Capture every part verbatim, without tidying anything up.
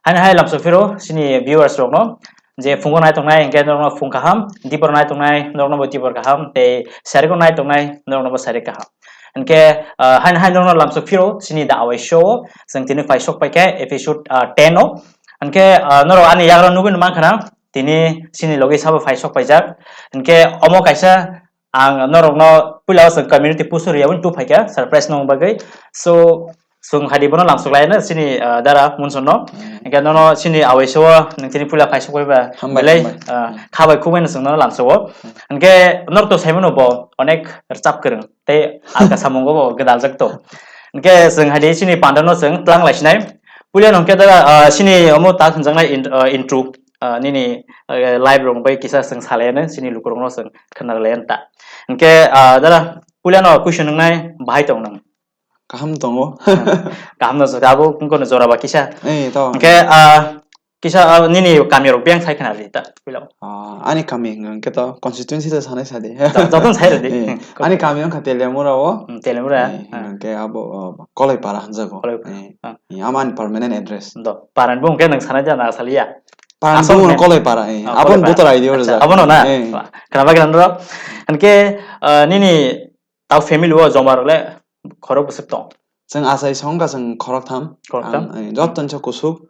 Ani hai lamsok phiro chini viewers rokno, je phungo nai tongnai hwnkhe norokno phung kaham, dipor nai tongnai norokno bo dipor kaham, tei sariko nai tongnai norokno bo sarik kaham. Hwnkhe, ah, haino hai norokno lamsok phiro chini The Awai Show o chwng tini phai sok paikha episode, ah, ten o. Hwnkhe, ah, norok ani yagra nugwi mankha na tini chini logi sabo phai sok paijak. Hwnkhe omo kaisa ang norokno puila o chwng community post rwya wng tu phaikha surprise nung bagwi. So, chwng hadi bono lamsok laino chini, ah, dara Munson no. Hmm. Hwnkhe nono chini Awai Show o nung tini puila phai sok bai ba. Hambai, belai, hambai. Ah, hmm, khabai khubui no chwng nono lamsok o. Hmm. Hwnkhe norok to saimano bo onek rwchap kwrwng tei alka samungo bo gwdaljak to. Hwnkhe chwng hadi chini panda no chwng tlang lai sinai. Puila no hwnkhe dara, ah, chini omo tak hwnjaknai int-, ah, intro. Ah, nini, eh, live rok bai kisa chwng salaiyano chini lukurokno chwng khwnarlaiyano ta. Hwnkhe, ah, dara, puilano question wngnai bahai tong nang? Kaham tongo. Kaham no jora, abo wngkha no jora ba kisa. Eh, to. Hwnkhe, ah, kisa, ah, nini kami rok biyang sai khna rwdi ta puila. Ah, ani kami hwnkhe to constituency to sanai sadi. Jo-, jotono sai rwdi. Eh, hmm, ani kami wngkha Teliamura o. Hmm, Teliamura. Eh, ah, hwnkhe abo, ah, Kolaipara hwnjago. Kolaipara. Eh, ah, eh, amo ani permanent address. Do, paran bo hwnkhe nwng sanai jana saliya. Paran aswk bumung ne? Kolai para, eh. Ah, abon Kolai para. Voter I D o acha, rijak. Abono na? Eh. Khna bagwi nang rok. Hwnkhe, ah, nini tau family o joma rok le khorok bwswk tong? Chwng achai songkha chwng khorok tham. Khorok tham? Ang, eh, joto ni sa kusuk.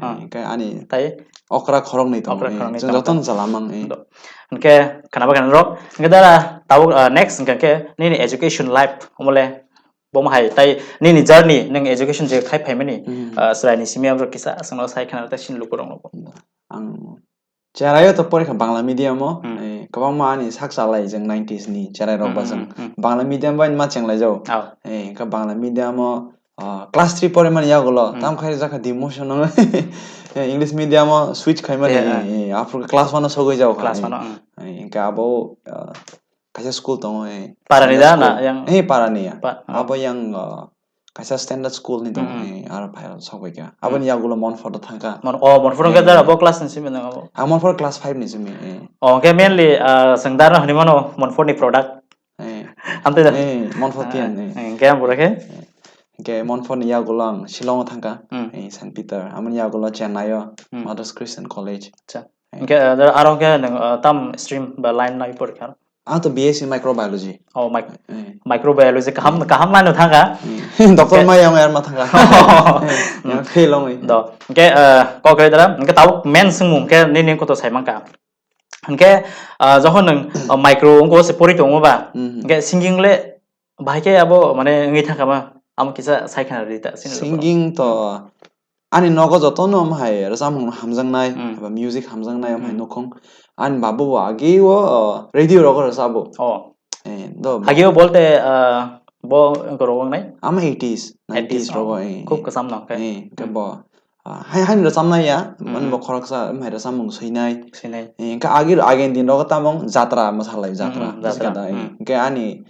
Ah. Eh, hwnkhe ani tai? Okra khorok ni tong, okra eh, khorok ni chwng tong. Joto ni chwla mang, eh. Do. Hwnkhe khna bagwi nang rok. Hwnkhe dara tabuk, ah, next hwnkhe nini education life omo le Bo hai tai nini journey, nwng education je khai phaimani, hmm, ah, chwraini simi abro kisa aswkno sai khna ta sini lukurokno bo. Ang cheraio to porikha Bangla medium o, hmm, eh, kwbangma ani sak chalai jeng nineties ni cherai rok ba, hmm, jeng, hmm, hmm, Bangla medium bai ma chenglai jao. Oh. Eh, ka Bangla medium o, ah, class three porimani yagulo, hmm, tam khai jakha demotion o, eh, English medium o switch khaimani, eh, eh, eh, after class one o sogwi jao kha, class one o, eh, hmm. Eh, ka abo, ah, kaisa school tongo, eh, Parani Sunday da na school. Yang eh, Parani ya. Pa-, ah. Abo yang, uh, kaisa standard school ni tongo, mm, eh, aro phai sok bai kha. Mm. Aboni yagulo Montfort o thangkha. Mon-, oh, Montfort, eh, hwnkhe dara bo class ni simi nang abo? Ah, Montfort class five ni simi, eh. Oh, hwnkhe mainly, ah, chwng dara hwnwi mano Montfort ni product. Eh. Amtwi da? Eh, Montfort, ah, tiyan, eh. Eh, hwnkhe ang bwrwi khe? Eh. Hwnkhe Montfort ni yagulo ang Shillong o thangkha. Mm. Eh, Saint Peter. Aboni yagulo Chennai o, mm, Mother's Christian College. Acha. Eh. Hwnkhe, ah, dara aro hwnkhe nwng, ah, tam stream ba line nai porikha? Ah, to B S C microbiology. Oh, mic-, eh, microbiology kaham, eh, kaham line no thangkha. Eh. Doctor hwnkhe mai yang yar ma thangkha. Eh, hmm, yang fail ongwi. Do. Hwnkhe, eh, kok khe dara, hwnkhe tabuk main swngmung khe nini koto sai mankha. Hwnkhe, eh, jokhon nwng, eh, micro wngko se pori tongo ba, hmm, hmm, hwnkhe singing le bahai khe abo mane wngwi thangkha ma, amo kisa sai khna rwdi ta, sini lukurok. Singing to ani nogo jotono omo hai rwchapmung hamjaknai, hmm, eba music hamjaknai omo hai, hmm, nukhung. Ani babu bo agi o, o, radio rogo rwchabo. Oh. Eh, do. Agi o bolte, ah, bo wngkha rogo wngnai? Amo eighties, nineties rogo, oh, eh, khub, eh, kwcham no khe. Eh, khe, hmm, bo. Ah, hai, haino rwchapnai ya, mani, hmm, bo khoroksa, hai rwchapmung swinai. Swinai. Eh, hwnkhe agi, agini din rogo tamo jatra mwsalai, jatra, hmm, hmm, jatra, bwswk da, eh. Hmm. Hwnkhe ani,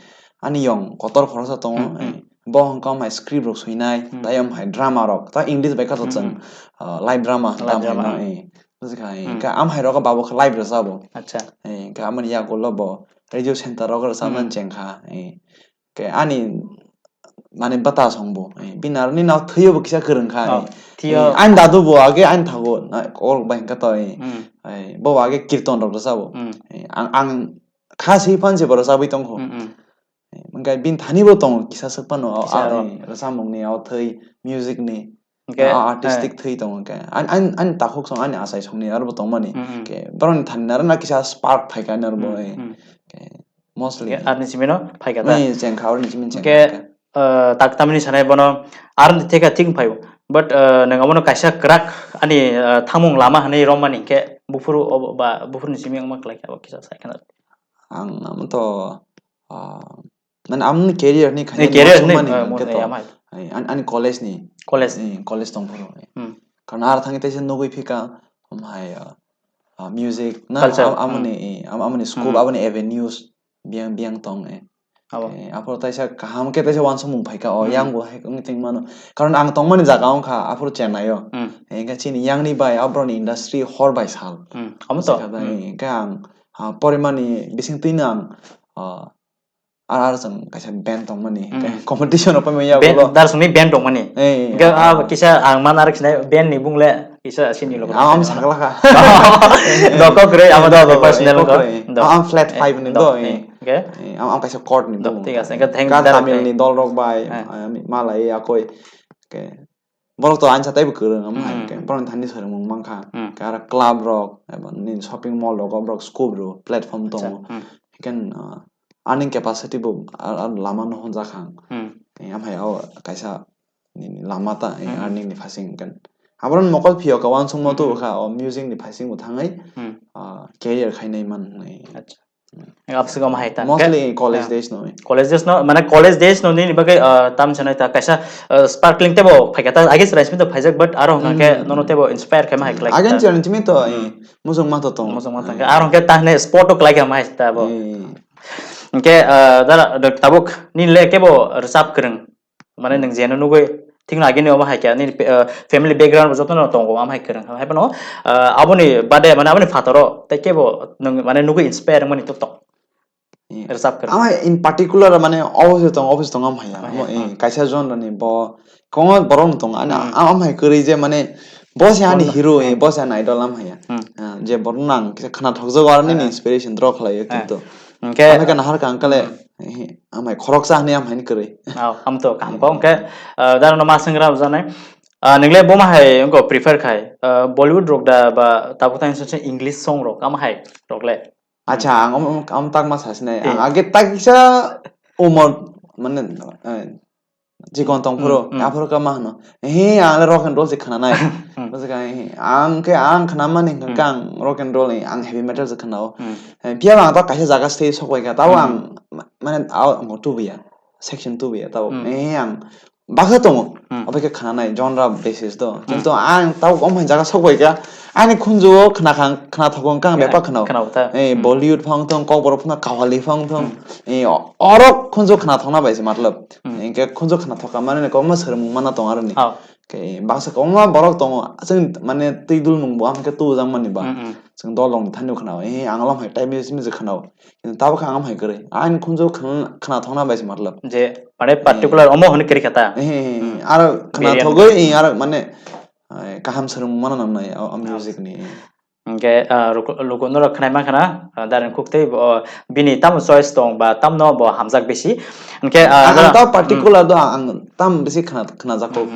ani yong kotor khoroksa tongo, hmm, hmm, eh. Bo hwnkhe omo hai script rok swinai, hmm, tei omo hai drama rok, ta English bai kha to, hmm, chwng, hmm, ah, live drama, live drama, tamo hwno, hmm, eh. Bwswk kha, eh. Hmm. Hwnkhe am hai rogo babo khe live rwchabo. Acha. Eh, hwnkhe amoni yagulo bo radio center rogo rwchapnani, hmm, chengkha, eh. Khe ani mane bata song bo. Eh, bini aro nini thwiyo bo kisa kwrwng kha, oh, eh. Thwiyo. Eh, ani dadu bo age ani thago, na, kok bai hwnkha to, eh. Hmm. Eh, bo age kirton rok rwchabo. Hmm. Eh, ang, ang kha swi phan se bo rwchabwi tongkho. Hmm, hmm. Eh, hwnkhe bini thani bo tongo kisa swk phano, kisa ah, ro, eh, rwchapmung ni, o thwi, music ni. Hwnkhe, ah, artistic, eh, thwi tongo hwnkhe. An, an, ani takhuk song, ani achai songni aro bo tongmani. Hmm, hmm. Hwnkhe borokni thani aro na kisa spark phaikha ani aro bo, hmm, eh. Hmm. Hwnkhe mostly. Hwnkhe aroni simi no phaikha ta? Nai chengkha aroni simi chengkha. Hwnkhe, hwnkhe, eh, tak tamni sanai bono aroni theka thik phai. But, eh, nwng abono kaisa kwrak ani, eh, thangmung lama hwnwi romani hwnkhe buphuru obo ba buphuruni simi wngma kwlai khe abo kisa sai khna. Ang amo to, ah, mane amoni career ni khaina, eh, career ni, mani, eh, hwnkhe to, eh, amai. Eh, an-, ani college ni. College. Eh, college tong phuru. Hmm. Karon aro thangwi teisa nugwi phika, omo hai, ah, ah, music na, culture, am-, amoni, hmm, eh, am-, amoni scope, hmm, aboni avenues biyang, biyang tong, eh. Abo. Eh, aphuru teisa kaham khe teisa uansukmung phaikha, oh, hmm, yang bo hai wngwi tongmano. Karon ang tongmani jaga wngkha aphuru Chennai o. Hmm. Eh, hwnkhe chini yang ni bai aboroni industry hor bai sal. Hmm. Amo to. Bwswk kha da, hmm, eh, hwnkhe ang, ah, porimani bisingtwi no ang, ah, Ar, ar chwng kaisa band tongmani, hmm, tei competition rok paimani yagulo. Band, dar songni band tongmani. Eh, hwnkhe, ah, ah, kisa ang mana rwksinai band ni bung le Kisa sini lo. Am, am sakla kha. Doko kwrwi, ama do personal ko. Dok. Am flat five ni do. Okay. Am, am kaisa chord ni do. Thik ase. Engke thank you. Tamil ni dol rok bai, malai akoi. Okay. Borok to ansa taibo kwrwng, am hai khe borok thani swrwngmung mankha. Khe aro club rok, eba nini shopping mall rogo borok scope rw, platform tongo. Hinkhe, ah, earning capacity bo ar, ar lama no hwnjakha ang. Am hai o kaisa nini lama ta, eh, earning ni phaising hinkhe. Aborok mokol phiyok ka uansukma tubukha, o music ni phaising bo thangwi, ah, career khainai man hwnwi. Abswk omo hai ta. Mostly college days no. College days no, mane college days no nini bagwi, ah, tam sanai ta kaisa, ah, sparkling tebo phaikha ta, age chwrai simi to phaijak, but aro hwnka khe nono tebo inspire khaima hai khlai. Again chwrai simi to, eh, mujung ma to tong. Mujung ma tong. Aro hwnka ta hwnwi sport to khlai kha mai ta bo. Hwnkhe, ah, dara, tabuk nini le kebo rwchap kwrwng. Mane nwng jeno nugwi, thikno agini omo hai khe nini, eh, family background bo jotono tongo, omo hai kwrwng. Haiphano, eh, aboni bade, mane aboni phataro tei kebo nwng mane nugwi inspire wngmani to tong. Rwchap kwrwng. Ama in particular mane office tong, office tong am haya. Amo, eh, kaisa genre ni bo kongo borok no tong. Ani am hai kwrwi je mane bo se ani hero, eh, bo se ani idol am haya. Ah, je borok nang kisa khna thokjago aro nini inspiration draw khlai o kintu. Hwnkhe am hai kana har kang kale. Eh, amai khoroksa hwnwi am haini kwrwi. Oh, hamto, kaham kok. Hwnkhe, ah, dara no ma swngra bwjanai. Ah, nwng le bo ma hai wngkha prefer khai? Ah, Bollywood rok da ba tabuk tang song English song rok, am hai rok le? Acha, ang om, om, om tak ma sa sinai. Ang age tak kisa umor, mane, eh, chikon tong phuru, aphuru khe ma hwno, "He, ang le rock and roll se khna nai." Bwswk khe, "Ang khe, ang khna mani hwnkha khe ang rock and roll ni, ang heavy metal se khna o." Eh, phiya bo ang ta kaisa jaga stay sok bai kha, tabo ang ma-, mane, ang tubuya, section tubuya, tabo, eh, ang baksa tongo, obo khe khna nai, genre basis do. Kintu ang tabo omo hai jaga sok bai kha, ani khunju o khna kha, khna thogo hwnkha ang bepar khna o. Eh, Bollywood phang thong, Kokborok phano Qawwali phang thong, eh, o-, orok khunju khna thokna bai se, matlab. Hwnkhe khunju khna thokha mani kwbangma swrwngmung mana tong aroni. Khe baksa kwbangma borok tongo, chwng mane twi dulmung bo, hwnkhe tubujak mani ba. Chwng dol rokni thani khna o, eh, ang lam hai time use muse khna o. Kintu tabo khe ang am hai kwrwi. Ani khunju khna, khna thokna bai se matlab. Je, mane particular omo hwnwi kwrwi kha ta? Eh, eh, eh, aro khna thogwi, eh, aro mane, eh, kaham swrwngmung mana nangnai o, o music ni. Hwnkhe, ah, luku-, luku norok khnai mankha na, ah, Darren Cook tei bo, bini tamo choice tong ba tamno bo hamjak bisi. Hwnkhe, ah, ang, ang ta particular do ang, ang tam bisi khna, khna jago.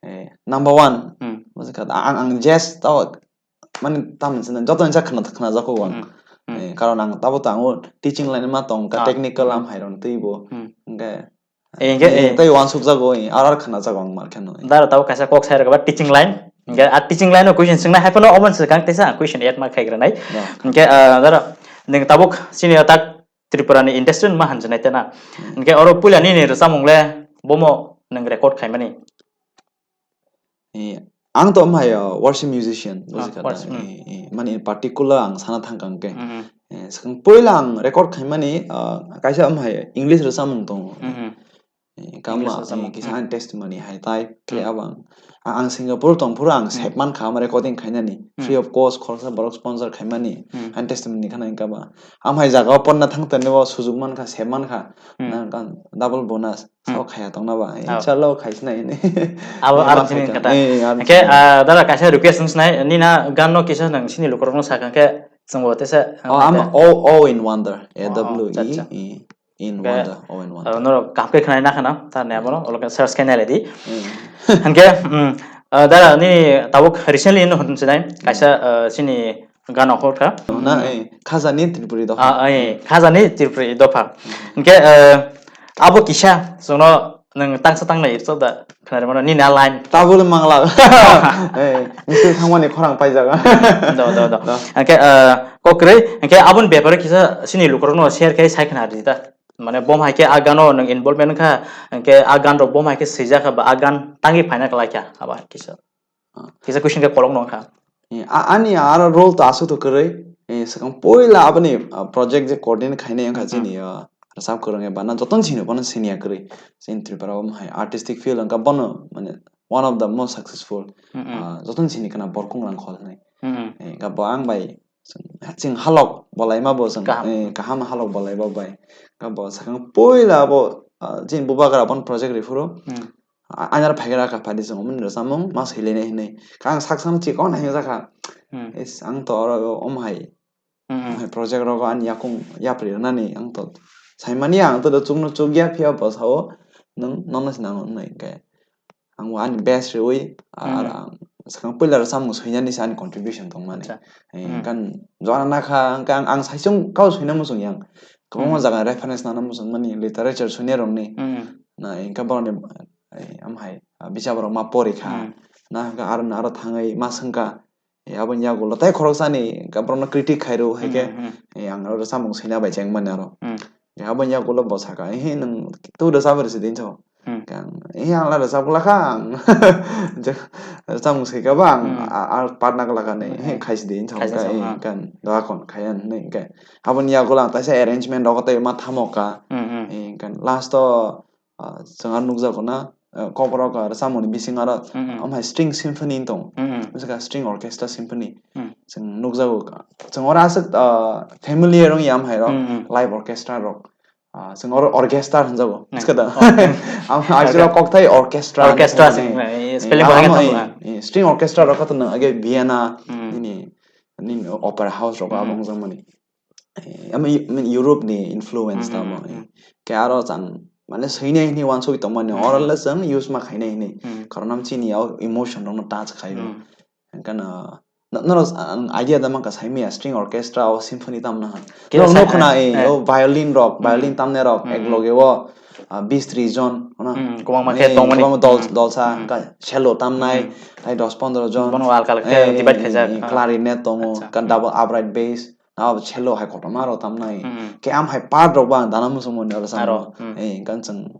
Eh, number one. Bwswk kha, ang, ang jazz tao, mane tam sina joto ni sa khna, khna jago ang. Eh, karon ang tabo tango teaching line ma tong ka, technical am hai rong tei bo. Hwnkhe Eh, hwnkhe, eh, eh, tei uansuk jago, eh, ar ar khna jago ang mar kheno. Dara tabo kaisa kok sai rwkha ba teaching line. Hwnkhe a teaching line o question swngnai hai phano omo swkang teisa question add ma khai rwnai. Hwnkhe, ah, dara nwng tabuk sini tak Tripura ni industry ma hanjanai tena. Hwnkhe oro puila nini rwchapmung le bomo nwng record khaimani? Eh, ang to omo hai, ah, worship musician, ah, bujikha da. Eh, eh, mani in particular ang sana thangkha hwnkhe. Eh, swkang puila ang record khaimani, ah, kaisa omo hai English rwchapmung tongo. Eh, kama, eh, kisa ani testimony hai tai khe abo ang, ang, ang Singapore tongphuru ang sep mankha omo recording khainani. Free of cost, khoroksa borok sponsor khaimani. Ani testimony khana hwnkha ba. Ang hai jaga o porna thang tani o sujuk mankha, sep mankha. Nang kang double bonus. Sao khaya tongna ba, eh, chalo khaisna ini. Abo ar chini kata. Eh, ar chini. Hwnkhe, ah, dara kaisa request wng sinai, nina gan no kisa nang sini lukurok no sakha khe chwngbo tesa. Oh, I'm all, all in wonder. A W E, in wonder, all in wonder. Norok kaham khe khnai na khana, ta ne abono, olo khe search khe nai di. Hwnkhe, mm, ah, dara nini tabuk recently no hwn sinai, kaisa, ah, sini Gana hor kha. Na, eh, khajani Tripuri dopha. Ah, eh, khajani Tripuri dopha. Hwnkhe, eh, abo kisa, chwngno nwng tangsa tangnai irchok da, khnari mano, nini a line. Tabole mangla. Eh, nisi thangmani khorang paijaga. Do, do, do. Hwnkhe, eh, kokrwi, hwnkhe aboni bepare kisa sini lukurokno share khe sai khnari da. Mane bom hai khe a gano nwng involvement kha, hwnkhe a gan rok bom hai khe swijak kha ba a gan tangwi phaina kwlai kha, abo hai kisa. Kisa question khe kolok no kha. Eh, a-, ani aro role to aswk to kwrwi. Eh, swkang poila aboni, ah, project je coordinate khainai wngkha chini, ah, rwchap kwrwng eba na jotono sini bono siniya kwrwi. Chini Tripura o hai artistic field wngkha bono, mane, one of the most successful, ah, jotono sini khna Borkung Rangkhol hinwi. Eh, wngkha bo ang bai chwng, chwng halok bolaima bo chwng, kaham, eh, kaham halok bolaiba bai. Wngkha bo swkang poila bo, ah, chini bubagra bono project riphuru. a-, ani aro phaigra kha, phadi chwng omo ni rwchapmung ma swilainai hinwi. Kha ang sak sakno chikon hai wngjakha. Hmm. Is, ang to oro omo hai, Hmm, hmm. omo hai project rogo ani yakung yapri rwnani ang to saimani, ang to chukno chukya, phiya bo sao nwng nono se nango wngnai hwnkhe. Ang bo ani best riwi, ar Hmm. ang swkang puila rwchapmung swinani se ani contribution tongmani. Acha. Eh, Hmm. kan jora nakha, hwnkhe ang, ang saichung kau swina muchung yang. Kwbangma Hmm. jaga reference nana muchung mani, literature swinai rokni. Hmm. Na, hwnkhe borokni, eh, amhai, ah, bichar borok ma pori kha. Hmm. Na, hwnkhe aro, aro thangwi ma swngkha. Eh, aboni yagulo tai khoroksani hwnkhe borokno critic khairo, hai khe, Hmm, hmm. eh, ang aro rwchapmung swina bai chengmani aro. Hmm. Eh, aboni yagulo bo sakha, "Ehe, nwng tu rwchapwi rwsi din so." Hmm. Khe ang, "Ehe, ang la rwchap glakha, ang rwchapmung swikha ba ang Hmm. a-, a part na glakha nai, ehe, Hmm. khaisi din so," Khaisi hwnkhe, sa, eh, ha. Kan doa kon khaya hinwi hwnkhe. Aboni yagulo ang taisa arrangement rogo tei ma thamoka. Hmm, hmm. Eh, kan last o, ah, chwng aro nukjago na, ah, kokborok, ah, rwchapmungni bising aro Hmm, hmm. amhai string symphony wng tong. Hmm, hmm. Bwswk string orchestra symphony. Hmm. Chwng nukjago ka. Chwng oro aswk, ah, familiar wng ya amhai rok, Hmm, hmm. live orchestra rok. Ah, chwng oro orchestra hwnjago. Hmm. Bwswk da? Oh, hmm. Am-, actually kokthai orchestra Orchestra hwnwi. Sing, eh, spelling Amo, bahai eh, tong, eh, string orchestra rok khato nwng age Vienna, Hmm. nini, nini opera house rok Hmm. abo wngjakmani. Eh, ama Eu-, mane Europe ni influence Hmm, tamo, hmm, eh. hmm. Ke aro chang, mane swinai hwnwi uansugwi tongmani, Hmm. oro le chwng use ma khainai hwnwi. Hmm. Karon am chini o emotion rokno touch khaio. Hmm. Hwnkhe no, no, norok ang idea da mankha saimaya string orchestra o symphony tamna hwn. Kisa Norok sai, nukhna, eh, eh, eh. o violin rok, Hmm. violin tamnai rok, Hmm, ek hmm. loge o, ah, bis tris jon, no? Hmm, kwbangma Eh, khe tongmani. kwbangma dol-, Hmm. dolsa, Hmm. hwnkhe cello tamnai, Hmm. tai dos pondro jon. Bono alka alka khe Eh, divide eh, khaijak. eh, Ah. clarinet tongo, Acha. kan Hmm. double upright bass. Abo cello hai kotorma rok tamnai. Hmm. Khe am hai part rok bo ang dana muchung mani oro Aro, samo. hmm. Eh, kan chwng,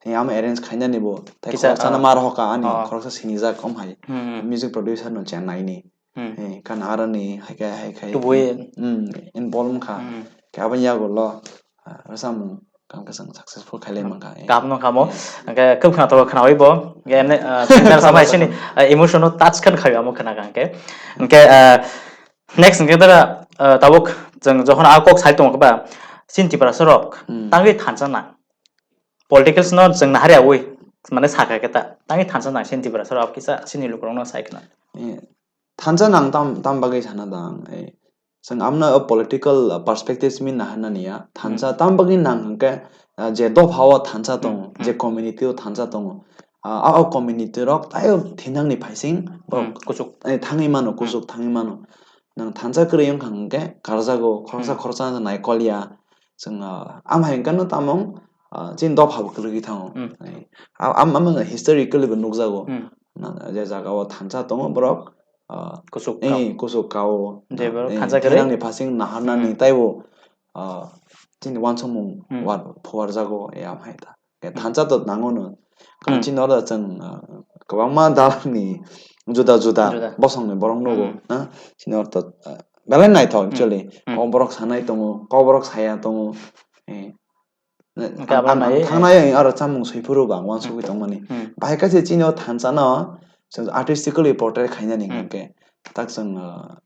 eh, amo arrange khainani bo. Tai Kisa, khoroksa no ah. ma rohoka ani, Oh. khoroksa sinijak om hai. Hmm. Music producer no Chennai ni. Hmm. Eh, kan aroni hai khe, hai khe. Tubui. Hmm, involve wngkha. Hmm. Khe aboni yago lo, ah, rwchapmung kam khe chwng successful khailai Hmm. mankha. Eh. Kam no kamo. Eh. Hwnkhe khub khna to khnawi bo. Hwnkhe ne, ah, singer sama isini, ah, emotion no touch khan khawi amo khna kha hwnkhe. Hwnkhe, ah, Next hwnkhe dara, ah, tabuk chwng jokhon a kok sai tongo ba, chini Tiprasa rok Hmm. tangwi thansa nang. Politicals no chwng nahari awi, mane sakha khe ta, tangwi thansa nang chini Tiprasa rok kisa chini lukurok no sai khna. Eh, thansa nang tam, tam bagwi sana dang, eh, chwng amno o political perspective simi naharnani ya, thansa Hmm. tam bagwi nang hwnkhe, ah, je dopha o thansa tongo, Hmm, je hmm. community o thansa tongo, ah, a o community rok tai o thinangni phaising borok Hmm, kuchuk. eh, thangwi mano, Hmm. kuchuk thangwi mano. Nang thansa kwrwi wngkha hwnkhe karjago, khoroksa Hmm. khoroksa naikol ya. Chwng, ah, am hai hwnkhe no tamo, ah, chini dopha bo kwrwgwi thango. Hmm. Eh, a-, am-, am historically bo nukjago. Hmm. Na, je jaga o thansa tongo borok, ah, Kuchuk eh, kao. kuchuk kao. Je borok Eh, thansa kwrwi. thinangni phaising naharnani Hmm. taibo, ah, chini uansukmung Hmm. war-, phuarjago, eh, am hai ta. Eh, Hmm. thansa to nango no. Kan Hmm. chini oro chwng, ah, kwbangma dalni juda juda Juda. bosongni borok nugo, Hmm. na? Chini oro to, ah, belai naithok Hmm. actually. Hmm. Kokborok sanai tongo, kokborok saya tongo. Eh, Hwnkhe ang, abo ang, ang nai, thangnai aro chamung swiphuru bo ang uansugwi Hmm. tongmani. Hmm. Bahai kaisa chini o thansa no chwng artistically portray khainani Hmm. hwnkhe. Tak chwng, ah,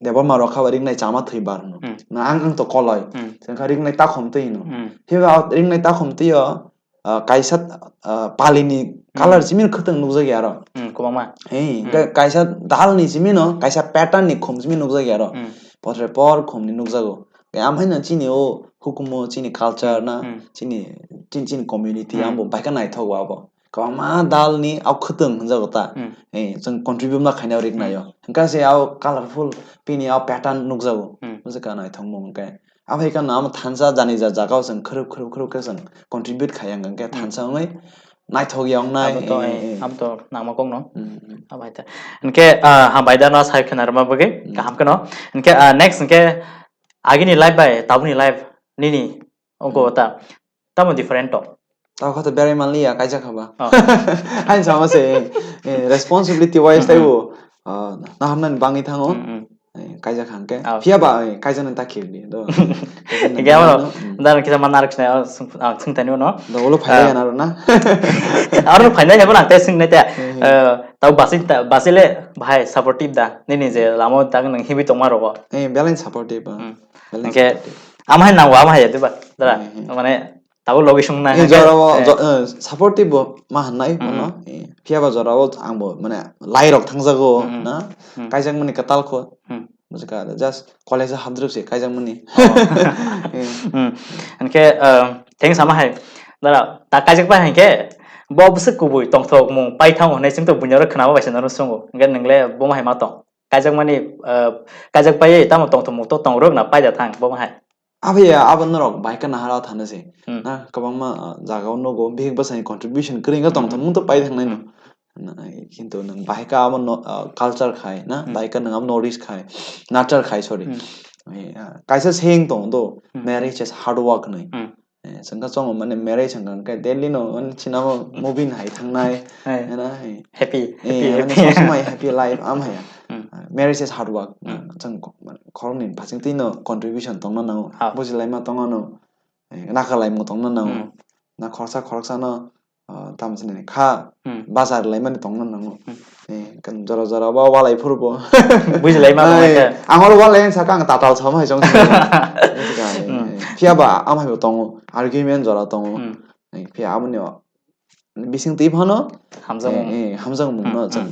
Debbarma rok kha ba ringnai chama thwi bar hwno. Hmm. Na ang, ang to koloi. Hmm. Chwng kha ringnai takhum twi hwno. Hmm. Phiya ba ringnai takhum twi o, ah, kaisa, ah, pali ni Hmm. colour simi no khwtwng nukjak ya aro. Hmm, kwbangma. Hey, Hmm. ka-, kaisa dal ni simi no, kaisa pattern ni khum simi nukjak ya aro. Hmm. Potre por khum ni nukjago. Khe amhaino chini o hukumu, chini culture Hmm. na, Hmm. chini, chini, chini community Hmm. ambo baikha naithok o abo. Kwbangma dal ni a khwtwng hwnjago ta. Hmm. Eh, chwng contribute ma khaina rik Hmm. naio. Hwnkhe se a colorful pini a pattern nukjago. Hmm. Bwswk ka naithok mung khe. Aphai khe no amo thansa jani ja jaga o chwng khwrwk, khwrwk, khwrwk khe chwng contribute khai ya hwnkhe Hmm. thansa wngwi naithok ya wngnai. Abo to, Eh, eh, eh. abo to nangma kok no. Hmm, hmm. Abo hai ta. Hwnkhe, ah, hambai da no sai khwna rwma bagwi Hmm. kaham khe no. Hwnkhe, ah, next hwnkhe agini life bai tabukni life nini ongko Hmm. ta. Tamo different to. Tao kha to berai manliya, kaijak kha ba. Oh. Hain sama se, eh, responsibility wise Mm, mm. taibo, ah, naharnani bangwi thango. Mm, mm. Eh, kaijak kha hwnkhe. Oh. Phiya ba, eh, kaijaknani ta khibidi, do. Hwnkhe abono, mm. Da kisa man narwk sinai, oh, swng-, ah, swngthani uno. Do ulo phailai Ah. gana aro na. Aro phainai habo nang tei swngnaite. Eh, eh. Eh, tao basi ta, basi le bahai supportive da. Nini je lama tang nang hibi tongma rogo. Eh, belai supportive, ah. Mm. Belai Hwnkhe supportive. Ama hai nango, ama hai ya, diba? Dara, Hmm, hmm. mane, Tabuk logi sung nang Eh, hwnkhe, jorao, eh. jo-, eh, supportive bo ma hwnwi Hmm, bono. hmm. Eh, phiyaba jorao angbo mane lai rok thangjago Hmm, hmm. na. Hmm. Kaijakmani kwtal kho. Hmm. Bujikha, just college o habdrop se kaijakmani. Oh. Eh. Hmm. Hwnkhe, um, thanks ama hai. Dara, ta kaijak pai hwnkhe, bo bwswk kubui tongthok mung pai thango hwnwi chwngto buino oro khwnama bai se norok swngo. Hwnkhe nwng le bo ma hai ma tong? Kaijakmani, uh, kaijak pai tamo tongthok mung to tong rwk na pai da thang bo ma hai? Abo ya, abo norok bai khe nahara thana se. Hmm. Na, kwbangma, uh, jaga o nogo, bihik bwsani contribution kwrwi wngkha tong Hmm. thang mung to pai thangnai no. Hmm. Na, kintu nwng bahai khe abo no, uh, culture khai, na, Hmm. bahai khe nwng abo notice khai, nurture khai, sorry. Hmm. Eh, uh, kaisa saying tong do, Hmm. "Marriage is hard work" hinwi. Hmm. Eh, chwng khe chongo mane marriage hwnkha khe daily no, mane chinamo movie nahai thangnai, Hai. na, hai. Happy, Eh, happy, mane happy. Sob somoi happy life, am hai. Hmm. Uh, marriage is hard work. Hmm. Chwng ko-, mane khoroknwi phasing twi no contribution tongna nango. Ha. Bujilaima tongna nango. Eh, nakalaimung tongna nango. Hmm. Na khoroksa khoroksano, ah, tamo chini kha Hmm. bazar laimani tongna nango. Hmm. Eh, kan jora jora bo walai phuru bo. Bujilai ma tongna Ai, khe. Ang oro walai ang saka ang tatal sama hai jong. Hmm. Phiya ba am hai bo tongo, argument jora tongo. Hmm. Eh, phiya aboni bising twi phano, Hamjakmung. Eh, eh, hamjakmung Hmm, no hmm. chwng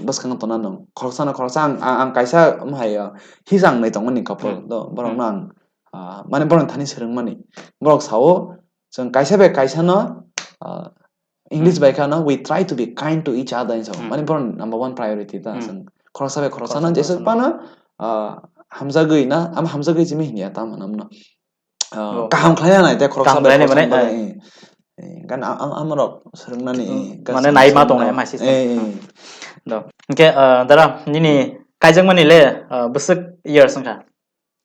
bwskang tongna nang. Khoroksa no khoroksa ang, ang, ang kaisa am hai, ah, hisang nai tongmani couple Hmm. do, borok Hmm. no ang, ah, mane borok thani swrwngmani. Borok sao, chwng kaisa bai kaisa no, ah, English Hmm. bai kha no, "We try to be kind to each other," hinwi sao. Hmm. Mane borok number one priority ta, Hmm. chwng khoroksa bai khoroksa no Khoroksa jeswk khoroksa no. phano, ah, hamjagwi na, am hamjagwi simi hinya ta manam no. Ah, Oh. kaham khlaina nai tei khoroksa Kaham bai khlaina khoroksa mane, bagwi, eh. eh, eh, gan am, am, amrok swrwngnani, Hmm, gan mane swrwng naima swrwngno. Tongnai ama system. Eh, eh. Hmm. Do. Hwnkhe, ah, dara, nini kaijakmani le, ah, bwswk years wngkha?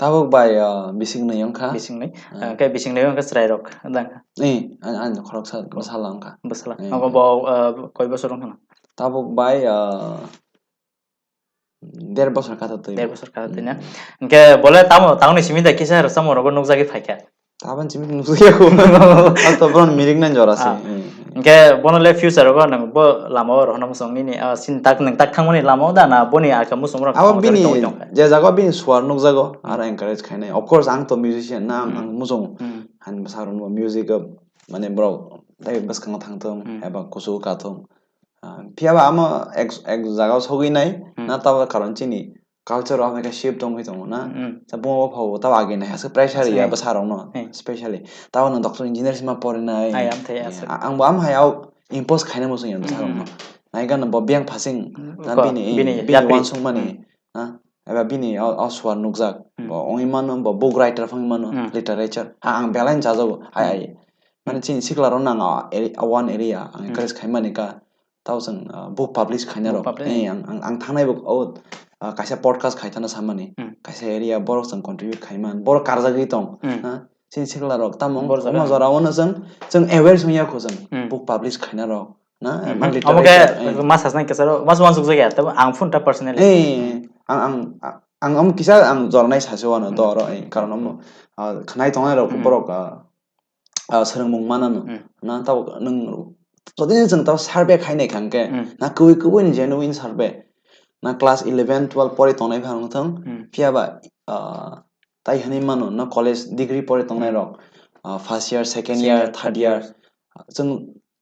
Tabuk bai, ah, bising nwi wngkha. Bising nwi? Ah. Ah, hwnkhe bising nwi wngkha chwrairok, wngkha? Eh, ang, ang khoroksa bwsala wngkha. Bwsala. Eh. Abo bo, ah, koi bosor wngkha na? Tabuk bai, ah, Der bosor kata twi Der bo. Bosor kata twi na. Hmm. Hwnkhe bole tamo, tangni simi da kisa rwchapmung rogo nukjagwi phaikha. Tabon simi nukjagwi ako. Ang to bono mirik nai jora se. Ah. Hmm. Hwnkhe bono le future rogo nang bo lama o rohorna muchung nini, ah, sin tak nwng tak thangmani lama o da na boni aka muchung rok Abo thangwi bini tongwi tongkha? Je jaga bini suar nukjago, Hmm. aro encourage khainai. Of course, ang to musician na, ang, Hmm. ang muchung Hmm. han bwsa rwno music o mane borok tei bwskango thangthung Hmm. eba kuchugo kathung. Ah, phiya ba amo ek, ek jaga o sogwi nai, Hmm. na tabok karon chini culture o amai khe shift wngwi tongo na. Hmm. Sa buma bupha bo tabo agi nai haste pressure Aswk ya nai. Bwsa rok no, Hmm. specially. Tabo no doctor engineer sima porinai. Ai, amthai Eh, aswk. a-, ang bo am hai o impose khaina muchung ya bwsa rok no. Hmm. Nai gana bo biyang phasing Hmm. na Ko, bini, bini bini yapri. Uansukmani, Hmm. na? Eba bini o, o suar nukjak. Hmm. Bo wngwi mano, bo book writer phano wngwi mano, Hmm. literature. Ha, ang belai no chajago, ai, Hmm. ai. Mane Hmm. chini sikla rok no ang a, area, a one area ang Hmm. encourage khaimani ka. Tao chwng, ah, book publish khaina Book rok. Publish. Eh, ang, ang, ang thangnai bo, oh, ah, kaisa podcast khai thana samani. Hmm. Kaisa area borok chwng contribute khaiman. Borok karjagwi tong. Hmm. Ha? Chini sikla rok tamo Borok wngkha jaga. Jora o no chwng, chwng aware song ya kho chwng. Hmm. Book publish khaina rok. Na? Hmm. Ma Omo literature, khe eh. Ma sasnai kisa ro, ma suan suk jagya, tamo ang phone ta personally. Eh, ang, ang, ang, ang omo kisa ang jornai sase wano Hmm. do oro, eh, karon omo, ah, khnai tongnai rok Hmm. borok, ah, ah, swrwngmung manano. Hmm. Na tabuk nwng jodi chwng tabuk survey khainai kha hwnkhe, Hmm. na kubui kubui ni genuine survey. Na class eleven, twelve pori tongnai phano thang, Hmm. phiya ba, ah, tai hwnwi mano, na college degree pori tongnai Hmm. rok, ah, first year, second Second year, year, third third year. Year. Chwng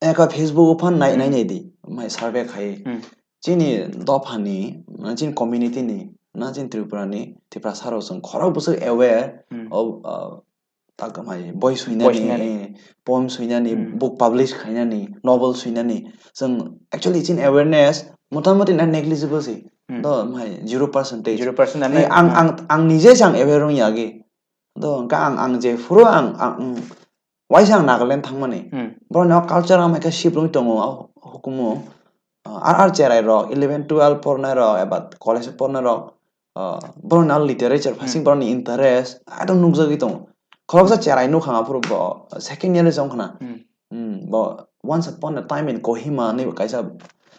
eka Facebook o phan nai, Hmm. nai nai di, mai survey khai. Hmm. Chini dophani, na chini community ni, na chini Tripura ni, Tiprasa rok chwng khorok bwswk aware Hmm. of, ah, tak mai boi Boi suinani, suinani. Eh, poem suinani, Hmm. book publish khainani, novel suinani. Chwng actually chini awareness motamoti na negligible se. Hmm. Do mai zero percentage. Zero percent Eh, ano, ang, hmm. ang, ang nije se ang aware wng ya agi. Do hwnkhe ang, ang je phuru ang, ang, ang waisa ang Nagaland thangmani. Hmm. Borokni o culture amai khe sip rwngwi tongo, o hukumu. Ah, ar, ar cherai rok, eleven, twelve pornai rok, eba college pornai rok, ah, borokni o literature, Hmm. phasing borokni interest, aito nukjagwi tongo. Khoroksa cherai nukha aphuru bo second year wngkhana. Hmm. Hmm, bo Once Upon a Time in Kohima hinwi bo kaisa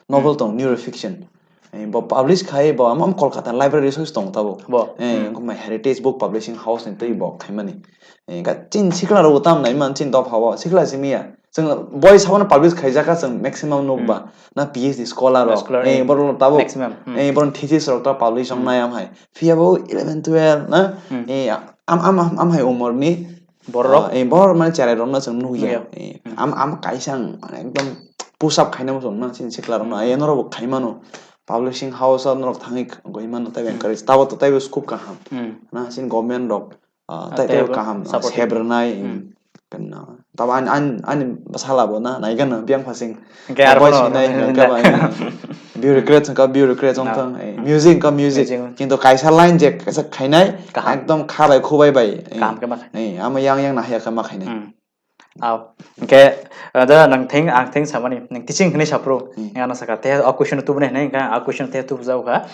novel Hmm. tongo, neuro fiction. Eh, bo publish khai, bo amo, amo Kolkata library soi tong tabuk. Bo. Eh, Hmm. wngkha mai Heritage Book Publishing House ni twi bo khaimani. Eh, ga chin sikla rok tam nai man chin dopha o, sikla simi ya. Chwng boi sabano publish khaijak kha chwng maximum nuk Hmm. ba. Na P H D scholar rok. Scholar, Eh, eh. Borok tabuk. Maximum. Hmm. Eh, borok thesis rok ta publish Hmm. wngnai am hai. Phiya bo eleven, twelve na. Hmm. Eh, am, am, am, am hai umor ni Borok? Ah, eh, borok mane cherai rokno chwng nukya. Nukya. Eh, Hmm. am, am kaisa ang ekdom push up khaina muchung na chini sikla rokno. Hmm. Eh, norok bo khai mano. Publishing house o norok thangwi goi mano, taibo Hmm. encourage. Tabo to taibo scope kaham. Hmm. Na chini government rok, ah, Ah, tai, taibo taibo kaham, ah, support. Sep rwnai, Hmm. Kan, ah, tabo ani, ani, ani bwsala bo na, nai gana biyang phasing. Hingke abo bai no, sinai hingke hingke ba, eh, bureaucrat hingke bureaucrat wng No. thang, eh, music hingke music. Music. Kintu kaisa line je kaisa khainai, Kaham. Ekdom kha bai, khu bai bai, eh, Kaham khe ma khainai. Eh, amo yang yang nahya khe ma khainai. Hmm. Aw. Hingke, eh, da nang thing, ang thing samani, nang teaching hinui sapro. Hmm. Yang ano saka, te, o question tubunai hinui, hingke a question te tubu jau kha.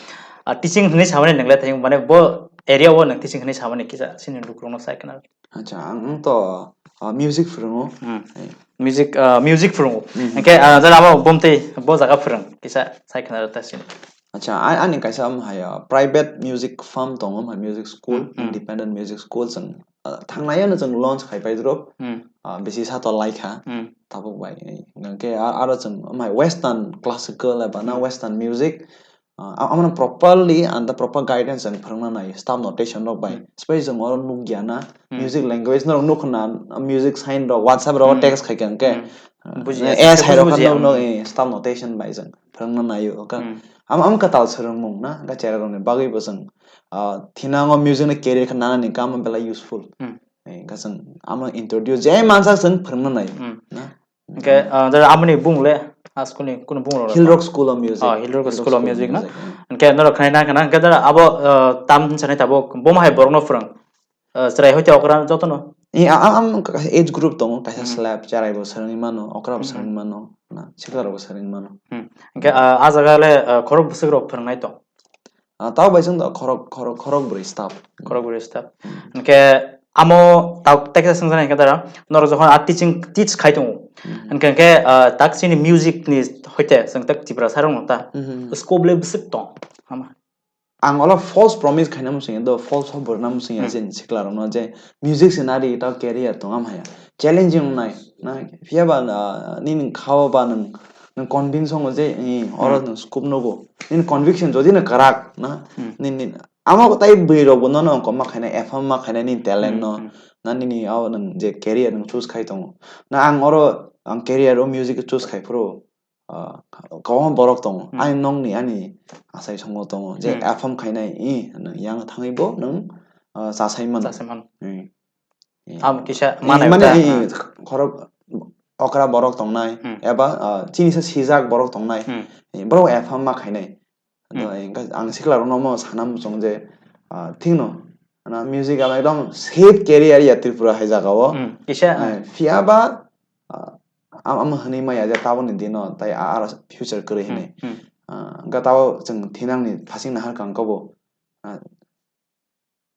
Ah, teaching hinui samani nang le thing, mane bo area o nang teaching hinui samani kisa, sini lukurokno sai khna. Acha, ang, ang to, ah, music phwrwngo. Hmm. Eh. Music, ah, music phwrwngo. Hmm. Hingke, ah, jara abo bomtwi bo jaga phwrwng, kisa sai khna ta sini. Acha, a-, ani kaisa omo hai, ah, private music firm tongo, omo hai music school, Hmm, hmm. Independent music school, chwng, ah, thangnai ano chwng launch khai pai drop. Hmm. Ah, bisi sato lai kha. Hmm. Tabuk bai, eh, hingke a-, aro chwng omo hai western classical eba na Hmm. Western music, Ah, amo properly and the proper guidance ang phwrwngna nai, staff notation rok bai. Hmm. Space jong oro nukya na, Hmm. Music language norok nukho na, music sign rok, WhatsApp rok Hmm. Text khai kha hwnkhe, Hmm. Ah, Bujiya, eh, sai rok bujiya, no, no, hmm. Eh, staff notation bai jong phwrwngna nai o, ka. Hmm. Am, am kwtal swrwngmung na, ka chera rokni bagwi bo jong, ah, thinango music ni career khe nanani kamo belai useful. Hmm. Eh, ka jong amo introduce je mansa jong phwrwngna nai, Hmm. Na. Hingke, ah, jara amoni bung le, a school ni kunu bung rok Hill Rock School of Music. Oh, Hill Rock School of Music na? Hmm. Hingke norok khnai na khna, hingke jara abo, ah, tam hinsa nai tabuk, bo ma hai borok no phwrwng. Ah, chwrai hoite okra joto no? Eh, a-, a-, am kaisa age group tongo, kaisa Hmm. slab, cherai bo swrwngwi mano, okra bo Hmm. swrwngwi mano, na, sikla rok bo swrwngwi mano. Hmm. Hingke, ah, a jaga le, ah, khorok bwswk rok phwrwngnai tong? Ah, tao bai chwng da khorok, khorok, khorok bwrwi staff. Khorok bwrwi staff. Hmm. Hingke amo tao tei kisa swngjaknai hingke dara, norok jokhon a teaching, teach khai tongo. Hmm. Hingke, hingke, ah, tak chini music ni hoite chwng tak Tiprasa rok no ta Hmm. scope le bwswk tong, ama. Ang olo false promise khaina muchung ya, do false hope rwna muchung ya Hmm. je sikla rokno je music se nari tao career tong am haya. Challenging wngnai, na, phiya ba, ah, nini kha o ba nwng, nwng convince wngo je, eh, oro Hmm. nwng scope nugo. Nini conviction jodi no kwrak, na, Hmm. nini, amo tai bwrwi rok bo nono wngkok ma khainai, F M ma khainai nini talent Hmm, no, hmm. Na, nini abo nwng je career nwng choose khai tongo. Na, ang oro, ang career o music choose khai phuru, ah, kwbangma borok tongo. Hmm. Ani nokni, ani asai songo tongo je Hmm. F M khainai, eh, nwng yang thangwi bo nwng, ah, chasai mano. Chasai mano. Hmm. Eh. Am kisa Eh, manai mane, uta, eh, ah. Khorok okra borok tongnai, Hmm. Eba, ah, chini sa sijak borok tongnai. Hmm. Eh, borok F M ma khainai. Hmm. Ado, eh, ang sikla rokno omo sana muchung je, ah, thikno, na, music abo ekdom safe career ya Tripura hai jaga o. Hmm. Kisa, Eh, ah. Phiya ba, ah, am, am hwnwi maya je tabukni dino tai a-, aro future kwrwi Hmm, hwnwi. Hmm. Ah, hwnkhe tabo chwng thinangni phasing nahar kha hwnkhe bo, ah,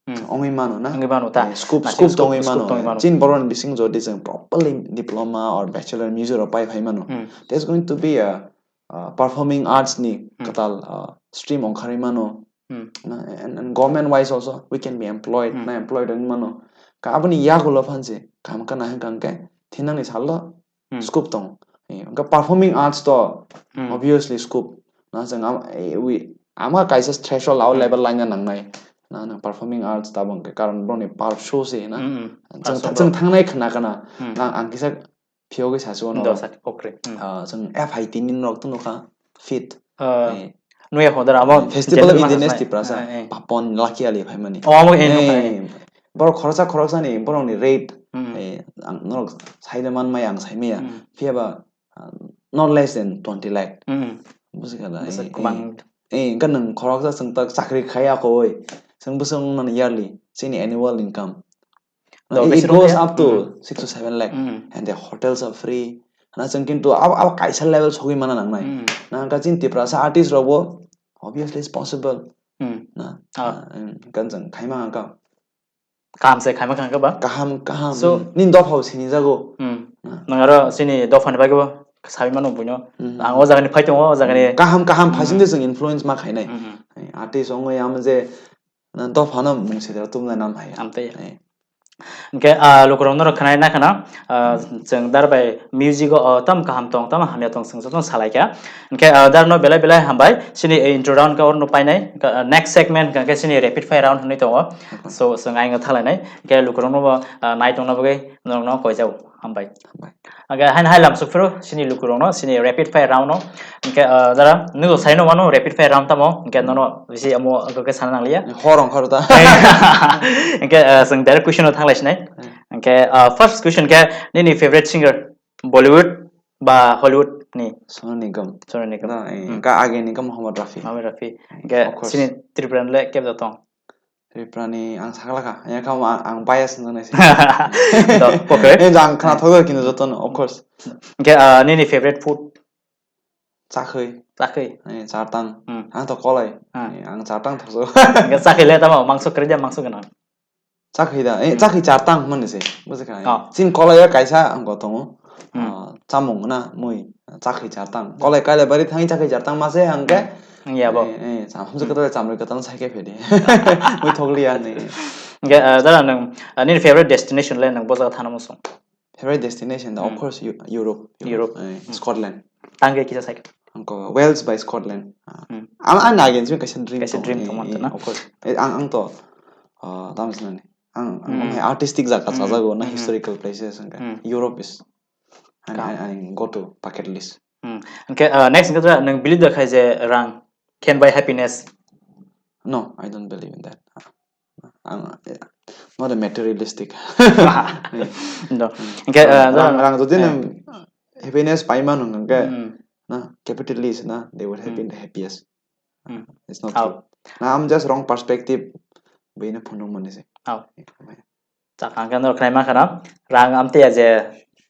Hmm. Ongwi mano na? Ongwi mano ta. Eh, scope, Na, scope scope, tongwi scope mano. Tongwi mano. Chini borokni bising jodi chwng properly diploma or bachelor music rok pai phai mano. Hmm. That's going to be a, uh, performing arts ni Hmm. kwtal, uh, stream ongkharwi mano. Hmm. Na, and, and government wise also we can be employed, Hmm. Na employed wngwi mano. Ka aboni yagulo phansi kaham khe nahai kha hwnkhe thinangni salo Hmm. Scope tong. Eh, hwnkhe performing arts to Hmm. Obviously scope. Na chwng am, eh, wi, ama kaisa threshold o Hmm. Level line na nangnai. Na, na performing arts tabuk hwnkhe karon borokni pulp show se na. Hmm, hmm. Chwng, Pulp show chwng bro. Thangnai khna khna. Hmm. Na ang kisa phiyogwi sasu no. Do sati pokre. Hmm. Ah, chwng F I T ni norok to nukha fit. Ah, Eh. Nuya hodar amo Eh, Festival of General Indiness Masas Tiprasa. Eh, eh. Papon Lucky Ali phaimani. Oh, amo eh, Eh, nukha, eh. Borok khoroksa khoroksani borokni rate. Hmm. Eh, ang norok saida manmaya ang saimaya. Hmm. Phiya ba ah, not less than twenty lakh. Mm. Buji kha da, Bwswk eh, kwbang. Eh, eh, hwnkhe nwng khoroksa chwng tak chakri khaiya khoi. Chwng bwswk wngmani yearly, chini annual income. Do, it, it besi goes rwngya? Up to Mm. Six to seven lakh. Mm. And the hotels are free. Hana chwng kintu abo, abo kaisa level sogwi mana nangnai. Mm. Na hwnkhe chini Tiprasa artist rokbo, obviously it's possible. Mm. Na, Ah. Ah, mm, hwnkhe chwng khaima hwnkhe. Kaham se khaima kha hwnkhe ba? Kaham, kaham. So, nini dopha bo sinijago. Hmm. Hmm. Nwng aro chini dopha ni bagwi bo saui mano buino. Hmm. Ang o jaga ni phai tongo, o jaga ni. Kaham, kaham, hmm, phasing de chwng influence ma khainai. Hmm, hmm. Artist ongwi amo je, na, dopha no mung sitra tumlai nam hai. Amtwi. Hai. Hwnkhe, ah, lukurok norok khwnai na khwna, ah, chwng dar bai music o, oh, tamo kaham tong, tamo hamya tong, chwng jotono salai kha. Hwnkhe, ah, dar no belai belai hambai, chini, eh, intro round khe orno painai, hwnkhe, ah, next segment hwnkhe chini rapid fire round hwnwi tongo. So, chwng ayang thalai nai, hwnkhe lukurok no bo, ah, nai tongna bagwi norok no koijao, hambai. Hambai. Hwnkhe haino hai lamsok phuru chini lukurok no, chini rapid fire round no, hwnkhe, ah, dara, nwng sai no mano rapid fire round tamo, hwnkhe nono bisi amo hwnkhe sana nangliya. Hor ongkhar ta. Hwnkhe, ah, chwng direct question o thanglai sinai. Hmm. Hwnkhe, ah, first question khe, nini favorite singer Bollywood ba Hollywood ni? Sonu Nigam. Sonu Nigam. No, eh, Hmm. ka age ni ka Mohammad Rafi. Mohammad Rafi. Eh, Hwnkhe of course. Chini Tripura ni le kebda tong? Tripura ni ang sakla kha. Ya ka ang, ang bias no nai se. Do, okay. Eh, ang khna thogo kintu joto no, of course. Hwnkhe, ah, nini favorite food? Chakhwi. Chakhwi. Eh, chartang. Hmm. Ang to kolai. Hmm. Eh, ang chartang thogo. Hwnkhe chakhwi le tamo mangso kwrwi da mangso gwnang? Chakhwi da. Eh, Hmm. chakhwi chartang hwnmani se. Bujikha. Oh. Chini kolai o kaisa ang bo tongo. Hmm. Ah, chamung na mui. Chakhwi chartang. Kolai kailai bari thangwi chakhwi chartang ma se hwnkhe. Hmm. Wngya bo. Eh, eh, cham-, hamsa kwtal chamrwi kwtal sai khe phedi. Mui thokliya ni. Hwnkhe, ah, dara nwng, ah, nini favorite destination le nwng bo jaga thana muchung? Favorite destination, of Hmm. course, Eu-, Europe. Europe. Eh, Hmm. Scotland. Tangwi kisa sai khe. Ang ko Wales by Scotland. Ah. Hmm. Ang, ang nai gen kaisa dream Kaisa tong, dream eh, tong man eh, na? Of course. Eh, ang, ang to, ah, tamo sanani. Ang, ang Hmm. hai artistic jaga Hmm. chajago na Hmm. historical places hwnkhe. Hmm. Europe is, and, Kam. and, and go to bucket list. Hmm. Hwnkhe, ah, next hwnkhe nwng believe da khai je rang can buy happiness? No, I don't believe in that. Ang, yeah, not a materialistic. Do. Hwnkhe, ah, rang, rang jodi eh. Nwng happiness pai mano hwnkhe, Hmm. na, capitalist na, they will have Hmm. been the happiest. Hmm. It's not How? True. Na, I'm just wrong perspective. Buino phunuk mani se. How? Chakha hwnkhe norok khnai mankha na, rang amtwi ya je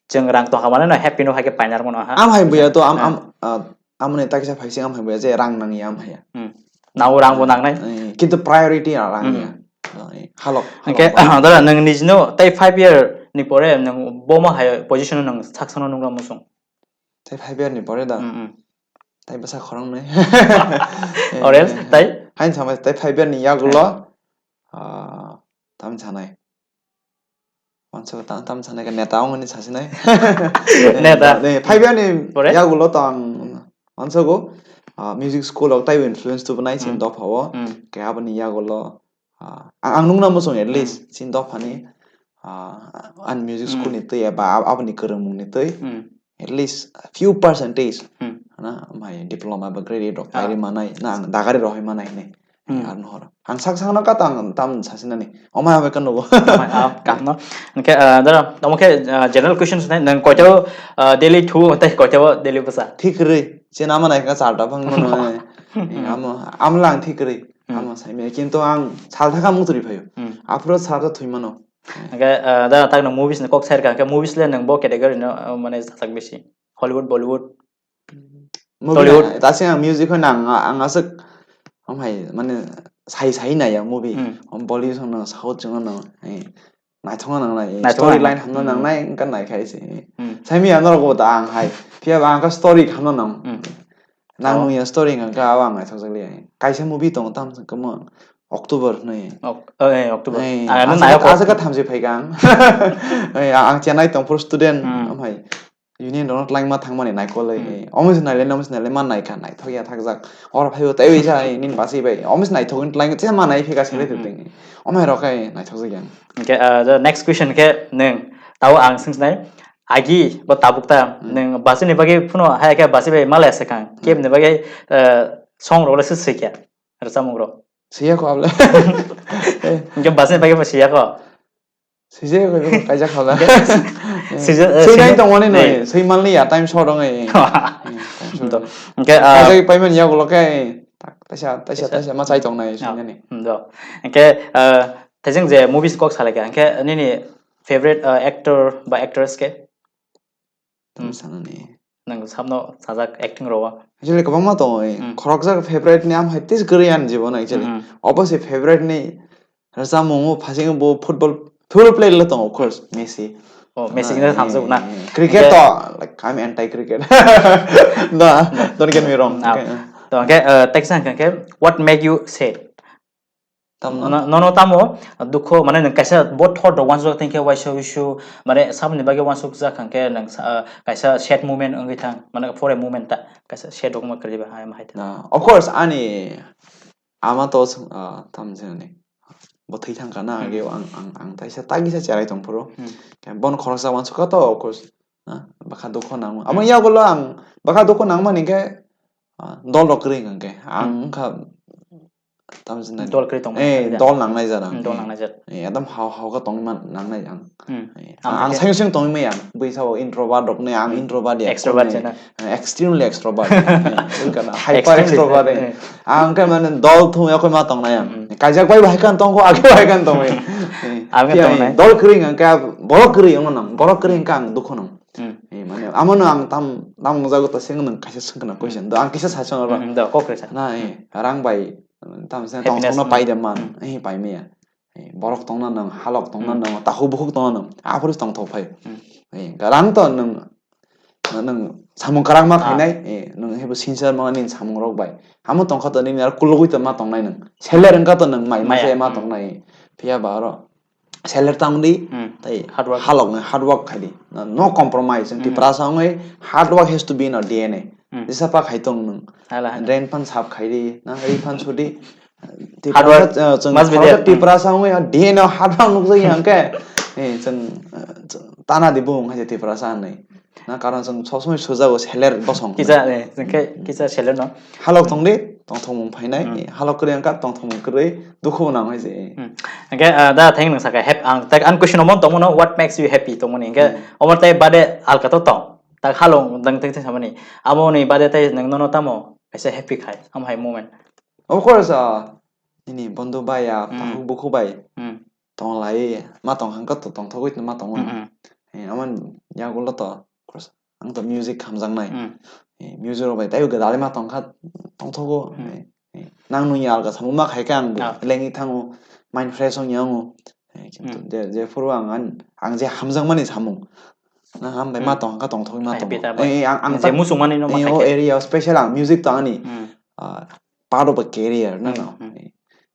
chwng rang tongkha mano no happy no hai khe painar mano ha. Am hai buya to, am, Eh. am, ah, amoni takisa phaising am hai buya je rang nangya am haya. Hmm. Nango rang bo nangnai. Eh, kintu priority rang Hmm. ya. Oh, eh, halok, Hwnkhe, halok ba. Dara, nwng nijino tei five year ni pore nwng bomo hai position o nwng saksano nukla muchung? Tei five year ni pore da? Hmm, hmm. Tei bwsa khorang nai. Or else, Eh, tei? Hain samai tei five year ni yagulo, Eh. Ah, tam sanai. Mansa tam, tam sanai ka neta ongni sasinai. Neta. Ne, five year ni Pore? Yagulo to ang mansa go, ah, music school ok taibo influence to banai sin Hmm. Dopha o. Hmm. Ke aboni yagulo, ah, ang, ang nungna muchung at least Hmm. sin Dopha ni, ah, an music school Hmm. Ni twi eba ab-, aboni kwrwngmung ni twi Hmm. at least few percentage Hmm. na mai diploma ba graduate rok Ah. Pairi manai na ang dagari rohoi manai hinwi. Hmm. Ar no horo. Ang sak sakno kato ang tam sasinani. Omai omai khe nugo. Omai, ah, kaham no. Hwnkhe, ah, dara, omo khe, ah, general questions nai, nwng koitao, ah, daily thu, tei koitao daily bwsa? Thik kwrwi. Chini ama nai kha charta phang mano. Hmm. Amo, amo lang thik kwrwi. Hmm. Amo sai maya. Kintu ang sal thaka mutri phaio. Hmm. Aphuru sal thwi mano. Hwnkhe, ah, dara, tak nwng movies ni kok sai rwkha. Hwnkhe movies le nwng bo category no, ah, mane sajak bisi? Hollywood, Bollywood? Movie Tollywood. Na, ta sing ang music hoino ang, ang aswk, omo hai, mane, sai, sai nai ya movie. Hmm. Om Bollywood hono, South chwng hono, eh, naithok nang nai, Naithok story nang line nai. Hamno nang Hmm. Nai, wngkha nai khai se. Hmm. Sai mi ano rok bo ta ang hai, phiya ba ang kha story hamno nang. Hmm. Nang Oh. Nung ya story wngkha kha, abo ang naithok jak liya. Kaisa movie tongo, tamo se kwmwng, October hinwi. Ok-, oh, eh, October. Eh, Ah, ano aswk, nai aswk October. Kha thamchi phai kha ang. Eh, ang Chennai tong phuru student, Hmm. Omo hai. Union rok no twlaima thangmani naikolwi. Hmm. Omo se naile, omo se naile, ma naikha, naithok ya thakjak. Oro phaibo tei wi sa, nini basi bai. Omo se naithok wng twlaima, se ma nai phika se Hmm, hmm. Twi. Omo hai rok khai naithok jak yang. Okay, uh, the next question khe nwng, tao ang swngsinai. Agi, bo tabuk ta, Hmm. Nwng basi ni bagwi phano hai khe basi bai malai se kang. Hmm. Kebni bagwi, uh, song rok le se swikha, rwchapmung rok. Siya ko able. Hwnkhe basi ni bagwi bo siya ko. Sijak kho, kaijak khala. Sijak, eh, Sui nai sijak. Tongmani noi, eh. Sui manli ya, time short ongwi. Hmm, time short. To, hwnkhe, ah, kaijak paimani yagulo khe, tak, taisa, taisa, taisa. Taisa ma chai tongnai, Ah, sui nani. Hmm, do. Hwnkhe, ah, thaijang je movies kok salaikha, hwnkhe nini favorite, ah, actor ba actress khe? Tamo Hmm. Sanani. Nang sabno sajak acting rok o. Actually, kwbangma tongo, eh. Hmm. Khoroksa favorite ni, am hai tis kwrwi ani jibono, actually. Hmm, hmm. Obo se favorite ni rwchapmung o, phasing bo football, football player le tongo, of course, Messi. Oh, Messi Ah, khe thamsuk na. Eh, cricket Hwnkhe to, like, I'm anti cricket. No, don't get me wrong. Ah. Okay, eh. To, hwnkhe, eh, text hwnkhe, what make you sad? Tam no, no, no, tamo dukho, mane nwng kaisa bo thot rok wansuk tengkhe waisa wisu, mane saboni bagwi wansuk jak hwnkhe nwng sa-, kaisa sad moment wngwi thang, mane pore moment ta, kaisa sad rok ma kwrwi ba hai ma hai ta. Ah, of course, ani ama to, ah, tam jani. Bo thwi thang kana Hmm. age ang, ang, ang taisa tagisa cherai tong phuru. Hmm. Khe bon khoroksa wansuk kha to, of course. Ah, bakha dukho nangma. Amo Hmm. yagulo ang bakha dukho nangmani khe, ah, dol rok kwrwi hwnkhe. Ang Hmm. wngkha tam jani. Dol kwrwi tongma Eh, khe dol nangnai jara. Hmm, dol Eh, nangnai jara. Eh, ekdom hao hao khe tongma nangnai ang. Hmm. Eh, Ang ang khe sayo seng tongma yang. Bui sao introvert rok ne, ang Hmm. introvert ya. Extrovert Kone, jana. eh, extremely extrovert. Eh, wngkha na, hyper Extremely, extrovert, eh. eh. Ang khe mane dol thung ya koi ma tongnai ang. Hmm. Kaijak bai bai kan tongkho, age bai kan tongwi. Eh, Ang khe ya, tongnai. Dol kwrwi ang khe borok kwrwi ang nang, borok kwrwi ang khe ang dukhu nang. Hmm. Eh, mane, amo no ang tam, tam jago ta seng nang kaisa seng kana question. Do ang kisa sa chong ro. Hmm, do, kok resa. Na, eh, rang bai, tam se tong Happiness, tong no hmm. pai de man. Hmm. Eh, pai me ya. Eh, borok tongna nang, halok tongna Hmm. nang, tahu bukhuk tongna nang. Aphuru tong thok phai. Hmm. Eh, garang to nang, nang samung karang ma Ah. khainai, eh, nang hebo sincere ma nini samung rok bai. Amo tongkha to nini ar kulugui to ma tongnai nang. Seller wngkha to nang mai ma Maya. se ma Hmm. tongnai. Phiya ba aro. Seller tang di, Hmm. tai Hard work. halok nang hard work khai di. No, no compromise. Hmm. Tiprasa wngwi hard work has to be in our D N A. Hmm. Jesa pa khai tong nang. Hala, hala. Drain phan sap khai di, na ri phan su di. Hard work Tiprasa, uh, chwng must be khoroksa there. Tiprasa wngwi D N A hard work nukjagwi hwnkhe, eh, chwng, uh, chwng tana di bung hai Tiprasa hinwi. Na karon chwng sob somoi sujago seller bosong. Kisa, eh, chwng khe kisa seller no. Halok tong di, tongthokmung phainai, Hmm. eh, halok kwrwi wngkha, tongthokmung kwrwi, dukhu bo nang hai se. Hmm. Hwnkhe, uh, da thank you nang sakha. Hap-, ang, tak, ang question omo tongmano, what makes you happy tongmani? Hwnkhe, Hmm. omo tai bade alka to tong. Tak halok dang teng teng samani. Amo ni bade tai nang nono tamo kaisa happy khai, amo hai moment. Of course, ah, nini bondhu bai ya, Hmm. takhuk bukhuk bai Hmm. tong lai, ma tong hangka to tong thogwi ma tongo. Hmm, hmm. Eh, amon yagulo to, of course, ang to music hamjaknai. Hmm. Eh, music rok bai taibo gwdalwi ma tongkha, tong thogo. Hmm. Eh, eh, nang nung ya alka samung ma khaikha ang bo, Ah. lengwi thango, mind fresh wng ya wngo. Eh, kintu Hmm. je, je phuru ang, ang, ang je hamjakmani samung, na ham bai ma Hmm. tong hangka tong thogwi ma Hai tongo. beta bai. Eh, eh, ang, ang Je tak, muchungmani no ma eh, o khaikha. Area, special ang music to ani, Hmm. ah, part of a career, no, Hmm, no. hmm. Eh,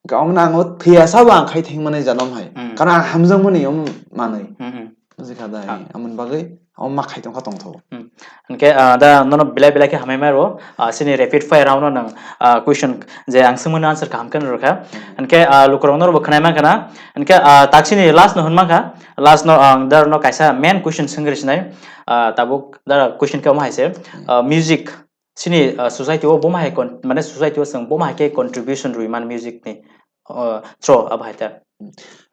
kaung na ang o thwiya sabo ang khai thengmani janom hai. Hmm. Karon ang hamjakmani om manwi. Hmm, hmm. Bujikha da, Ah. eh, amoni bagwi, o ma khai tongkha tongthogo. Hmm. Hwnkhe, ah, da nono belai belai khe hamai maro, ah, chini rapid fire round no nang, ah, question je ang swngmani answer kaham khe no rwkha. Hmm. Hwnkhe, ah, lukurok no bo khwnai mankha na. Hwnkhe, ah, tak chini last no hwn mankha. Last no ang da no kaisa main question swngri sinai. Ah, tabuk da question khe omo hai se, Hmm. ah, music. Chini, ah, society o boma hai con-, mane society o chwng boma hai khe contribution rwi man music ni, ah, through abo hai ta. Hmm.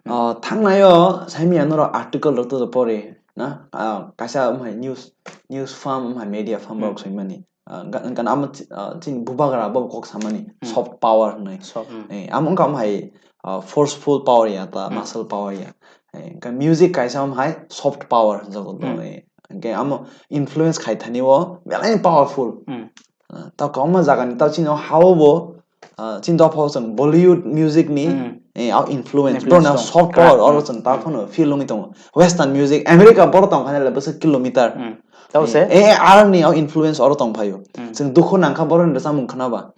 Ah, thangnai o saimanya norok article rok to pori na, ah, kaisa wng hai news, news farm wng hai media farm Hmm. rok swimani. Ah, ga-, ga-, amo chi-, ah, chini bubagra bo kok samani Hmm. soft power hwnwi. So, hmm. Eh, amo wngkha wng hai, ah, forceful power ya ta, Hmm. muscle power ya. Eh, wngkha music kaisa wng hai soft power hwnjago Hmm. eh. Hwnkhe amo influence khai thani o belai powerful. Hmm. Ah, ta kwbangma jaga ni ta chini o ha o bo, ah, chini dophao chwng Bollywood music ni, Hmm. eh, o influence, Influence bro, na tong. Soft power, Krak, oro hmm. Chwng ta Hmm. Phano feel wngwi tongo. Western music, America boro tong kha le bwswk kilometer. Hmm. Tao Eh, se? Eh, ar ni o influence oro tong phaio. Hmm. Chwng dukhu nang kha boro ni rwchapmung khna ba.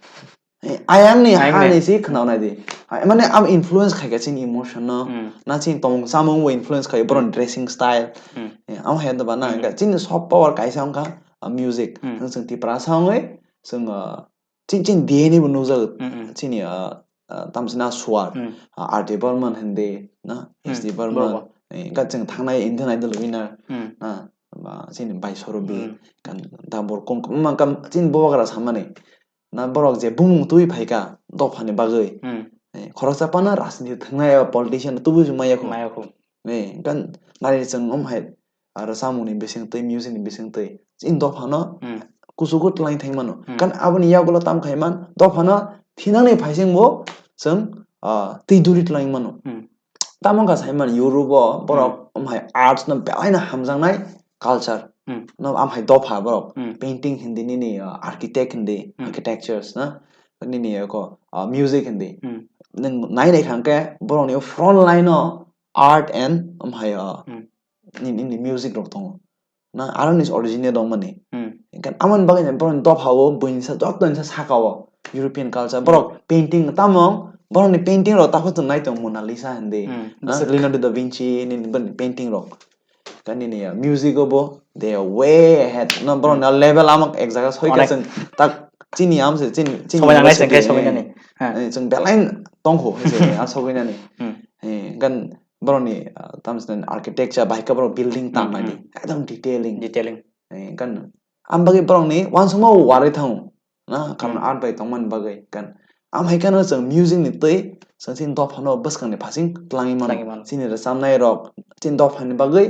Eh, ayang ni Ayang ha ni. Ni si khna nai di. Ah, mane am influence khai kha chini emotion no. Hmm. Na chini tongmung chamung bo influence khai, boro ni Hmm. Dressing style. Hmm. Eh, amo hai da ba na Hmm. Chini soft power kaisa wng kha, ah, music. Hmm. Chwng Tiprasa wngwi, chwng, ah, Chin chin D N A bo nukjago. Mm, mm. Chini, ah, ah, tamsina suar, Mm. ah, R D Burman hindi, na, Mm, S D Burman, borok. Eh, ka chwng thangnai Indian Idol winner, Mm. na, ba, chini bai Sorobi, Mm. kan, da bor kong, ma kam, chini bobagra samani, na, borok je bumung twi phaika, dophani bagwi, Mm. Eh, khoroksa phano rajniti thangnai eba politician tubu maya khu. Maya khu. Eh, kan, nari chwng om hai, aro chamungni bisingtwi, music ni bisingtwi, chini dophano Hmm. kuchugo twlang thangmano. Hmm. Kan aboni yagulo tam khaiman, dophano thinangni phaisingbo chwng, ah, twi duri twlang mano. Hmm. Tamo wngkha saiman Europe o borok Hmm. Amhai arts no belaino hamjaknai culture. Hmm. No amhai dopha borok Hmm. painting hindi nini, ah, architect hindi, Hmm. Architectures na nini ko, ah, music hindi. Hmm. Nwng nai nai khangkhe borokni front line o art and amhai, ah, Hmm. ni, ni, ni music rok tongo. Na, aroni original rok mani. Hmm. Kan amoni bagwi borokni dopha o buini sa, joto ni sa saka o European culture. Hmm. Borok painting tamo Borokni painting rok takhuk chwng nai tongo, Mona Lisa hindi, Hmm. ah, Leonardo da Vinci ni, ni, bini painting rok. Kani ni, ah, music o bo they are way ahead. No, borokni level ama ek jaga soi kha Onek. Chwng tak chini am se, chini, chini Somai nangnai university, chwng khe eh, somai nani. Ha. Eh, chwng belai tongkho, hai se, ah, sogwi nani. Hmm. Eh, gan borokni, ah, tam se architecture bai khe borok building Hmm, tang nai di. hmm. Ekdom detailing. Detailing. Eh, gan am bagwi borokni uansukma warwi thango. Na, karon Hmm. art bai tongmani bagwi gan. Am hai kheno chwng music ni twi chwng chini dophano bwskangni phasing twlangwi mano. Twlangwi mano. Chini rwchapnai rok chini dophani bagwi,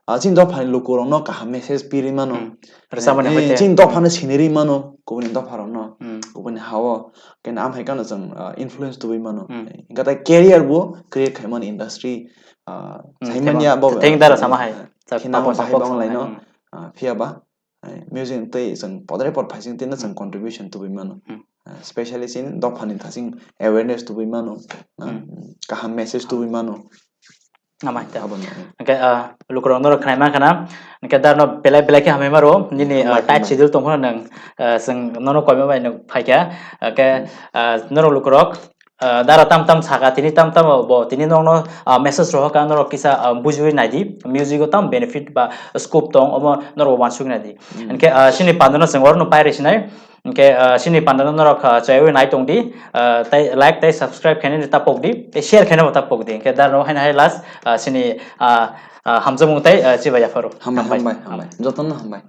ah, chini dophani lukurokno kaham message pirwi mano. Hmm. Rwchapmani Eh, bai te. Chini dophano sinirwi mano kubuni dopharokno, Hmm. kubuni ha-o. Khe am hai kheno chwng, ah, influence tubui mano. Hmm. Hwnkhe tai career bo create khaimani industry, ah, Hmm, saimanya thema. Bo, Theng dara ah, sama hai. Chak kheno papang bahai sapok bong sama laino, hai. Hmm. Ah, phiya ba, eh, music tei chwng podre pod phaising tino chwng Hmm. contribution tubui mano. Hmm. Ah, specially chini dophani thasing awareness tubui mano, ah, Hmm. kaham message tubui mano. Namai ta. Abono. Hwnkhe, ah, lukurok norok khnai mankha na. Hwnkhe darno belai belai khe hamai maro. Nini, ah, Hambai, tight hambai. Schedule tongphano nwng, ah, chwng nono koima bai nwng phaikha. Hwnkhe, Hmm. ah, norok lukurok, ah, dara tam tam saka, tini tam tam bo, tini nokno, ah, message rohorkha, norok kisa, ah, bujiwi naidi. Music o tam benefit ba scope tong, omo norok uansukwi naidi. Hmm. Hwnkhe, ah, chini pandano chwng orono pairi sinai. Hwnkhe, ah, chini pandano norok, ah, chaywi nai tongdi, ah, tei like tei subscribe khainani ta pokdi, tei share khainabo ta pokdi. Hwnkhe darno haino hai last, ah, chini, ah, ah, hamjakmung tei, ah, chibai yapharo. Hambai, hambai, hambai. Jotono hambai.